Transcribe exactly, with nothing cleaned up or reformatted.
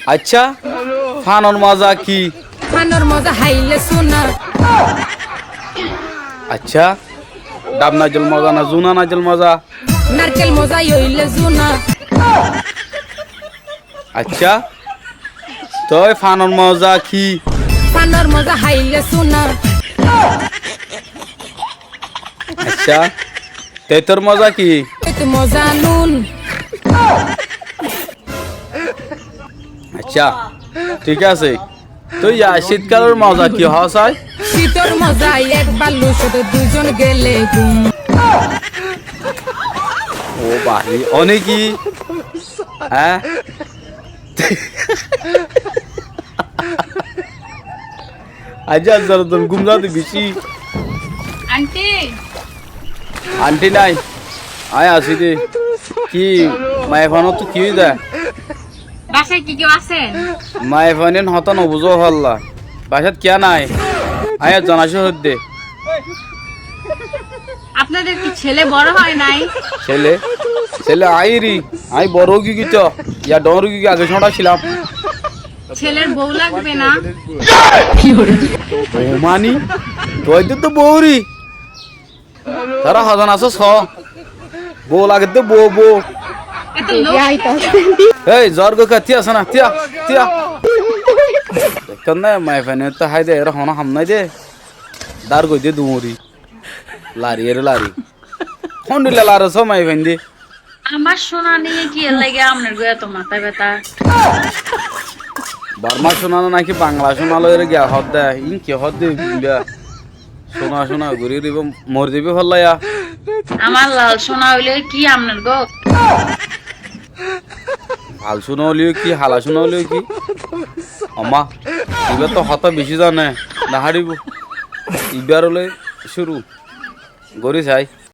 Accá, fanor moza ki? Fanor moza háile súna. Accá, dhab naijjol moza na zuna naijjol moza? Narkel moza óile zuna. Accá, toi fanor moza ki? Fanor moza háile súna. Accá, teitor moza ki? Teitor moza nun. Accá, thík asé. Toi yá, cítkalor moza ki hoó sai? Cítor moza ek ballu sóde duizon gele gum. Ó bái, one ki? Há? Aijja zordon gúm zade beci. Aunty. Aunty nái. Aññí así de. Ki, maiyafuainottu ki óiye de? Basáit ki keu asé? Maiyafuain hotá no buzó holla. Basát kiyá nái? Aññí zana cóo hoidde. আপনাদের কি ছেলে বড় হয় নাই? Cele? Cele aññí ri. Aññí boro ói giyói to. Yá dhoóñr ói giyói, age cóñça cilam. ছেলের বউ লাগবে না? Bou mani? Tuáñidde to bou ri. Tará hozan asó só. Bou lagedde bou, bou. এত লোক। Héi, zor goi ká, tíya asé na, tíya, tíya. Ekkán na, maiyafuain to hái de, eré honó ham nái de. Dár goi de duñri. Lari, eré lari. Hondilla lare só maiyafuain de. আমার সোনা নিয়ে কি এর লাগে আপনার গো এত মাথা ব্যথা? Bormá cúna né náki Bangla cúna loi eré giya hoódde, iín ki hoódde ibá? Cúna cúna gorí gorí ibá mori zaibói félaiya. আমার লাল সোনা হইলে কি আপনার গো? Lal cúna óile ki, hala cúna óile ki? Omma, ibá to hotá beci zane, no háribo. Ibár loi cúru gorí sai.